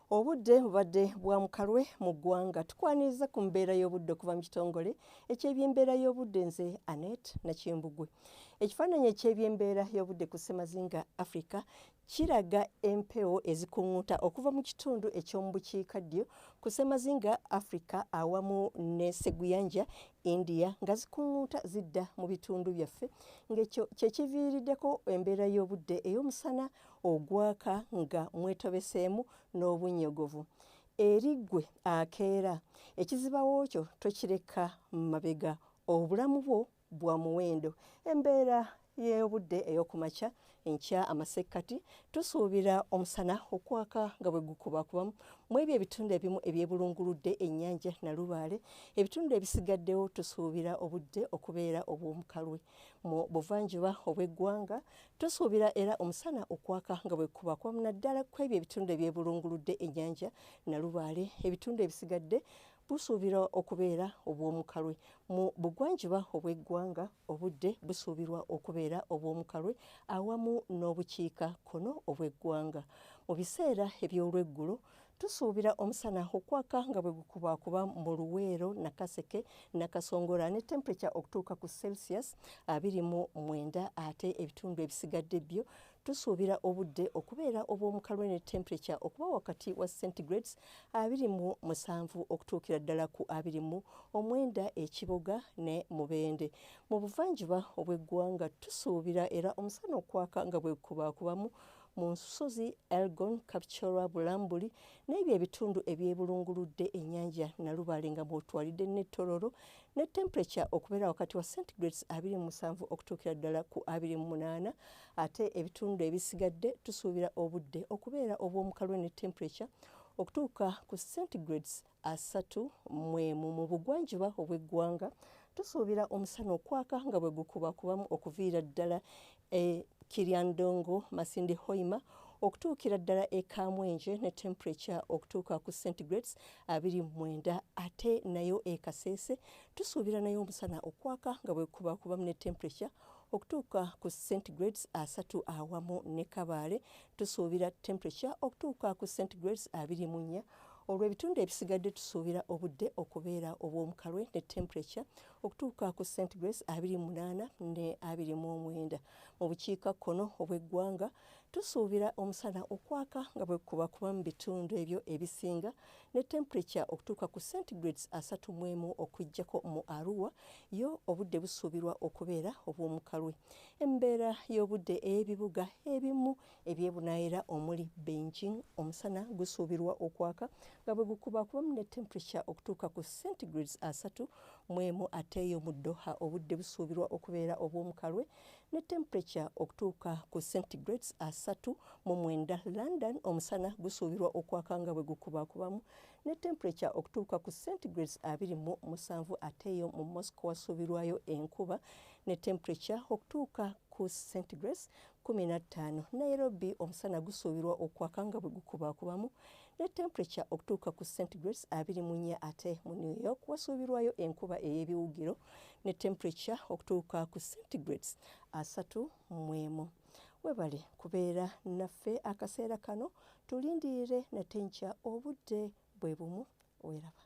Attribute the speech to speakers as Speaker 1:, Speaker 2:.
Speaker 1: Obudde bubadde bwa mukalwe mu ggwanga. Tukwaniriza ku mbeera y'obudde okuva mu kitongole eky'ebyembeera y'obudde. Nze Anet Nakimbugwe. Ekifaananyi eky'ebyembeera y'obudde ku ssemazinga Africa kiraga empewo ezikuŋŋunta okuva mu kitundu eky'omu bukiikaddyo ku ssemazinga Africa awamu ne Sseguyanja India nga zikuŋŋunta zidda mu bitundu byaffe, ng'ekyo kye kiviiriddeko embeera y'obudde ey'omusana ogwaka nga mwetobeseemu n'obunnyogovu. Eri ggwe akeera, ekizibawo kyo tokireka mabega, obulamu bwo bwa muwendo. Embeera y'obudde ey'okumakya enkya amasekkati tusuubira omusana okwaka nga bwe gukubakubamu mu ebyo ebitundu ebimu ebyebulunguludde ennyanja Nalubaale. Ebitundu ebisigaddewo tusuubira obudde okubeera obw'omukalwe. Mu buvanjuba obw'eggwanga tusuubira era omusana okwaka nga bwe gukubakubamu naddala ku ebyo ebitundu ebyebulunguludde ennyanja Nalubaale. Ebitundu ebisigadde busuubirwa okubeera obw'omukalwe. Mu bugwanjuba obw'eggwanga obudde busuubirwa okubeera obw'omukalwe awamu n'obukiika kkono obw'eggwanga. Mu biseera eby'olweggulo tusuubira omusana okwaka nga bwe gukubakuba mu Luweero, Nakaseke, Nakasongola ne temperature okutuuka ku Celsius 29, ate ebitundu ebisigadde byo tusuubira obudde okubeera obw'omukalwe ne temperature okuba wakati wa centigrades 27 okutuukira ddala ku 29 e Kiboga ne Mubende. Mu buvanjuba obw'eggwanga tusuubira era omusana okwaka nga bwe gukubakubamu mu nsozi Elgon, Kapchorwa, Bulambuli n'ebyo ebitundu ebyebulunguludde ennyanja Nalubaale nga mw'otwalidde ne Tororo ne temperature okubeera wakati wa centigrades 27 okutuukira ddala ku 28, ate ebitundu ebisigadde tusuubira obudde okubeera obw'omukalwe ne temperature okutuuka ku centigrades 31. Mu bugwanjuba obw'eggwanga tusuubira omusana okwaka nga bwe gukubakubamu okuviira ddala e Kiryandongo, Masindi, Hoima okutuukira ddala e Kamwenje ne temperature okutuuka ku centigrades 29, ate nayo e Kasese tusuubira nayo omusana okwaka nga bwe gukubakubamu ne temperature okutuuka ku centigrades 30, awamu ne Kabaale tusuubira temperature okutuuka ku centigrades 24. Olwo ebitundu ebisigadde tusuubira obudde okubeera obw'omukalwe ne temperature okutuuka ku centigrades 28 ne 29. Mu bukiikakkono obw'eggwanga tusuubira omusana okwaka nga bwe gukubakuba mu bitundu ebyo ebisinga ne temperature okutuuka ku centigrades 31, okuggyako mu Arua yo obudde busuubirwa okubeera obw'omukalwe. Embeera y'obudde ey'ebibuga ebimu ebyebunaayira omuli Beijing, omusana gusuubirwa okwaka nga bwe gukubakubamu ne temperature okutuuka ku centigrades 31, ate eyo mu Doha obudde busuubirwa okubeera obw'omukalwe ne temperature okutuuka ku centigrades 39. London omusana gusuubirwa okwaka nga bwe gukubakubamu ne temperature okutuuka ku centigrades 27, ate eyo mu Moscow wasuubirwayo enkuba ne temperature okutuuka ku centigrades 15. Nairobi omusana gusuubirwa okwaka nga bwe gukubakubamu ne temperature okutuuka ku centigrades 24, ate mu New York wasuubirwayo enkuba ey'ebiwugiro ne temperature okutuuka ku centigrades 31. Webale kubeera naffe akaseera kano, tulindirire nate nkya obudde bwe bumu. Weeraba.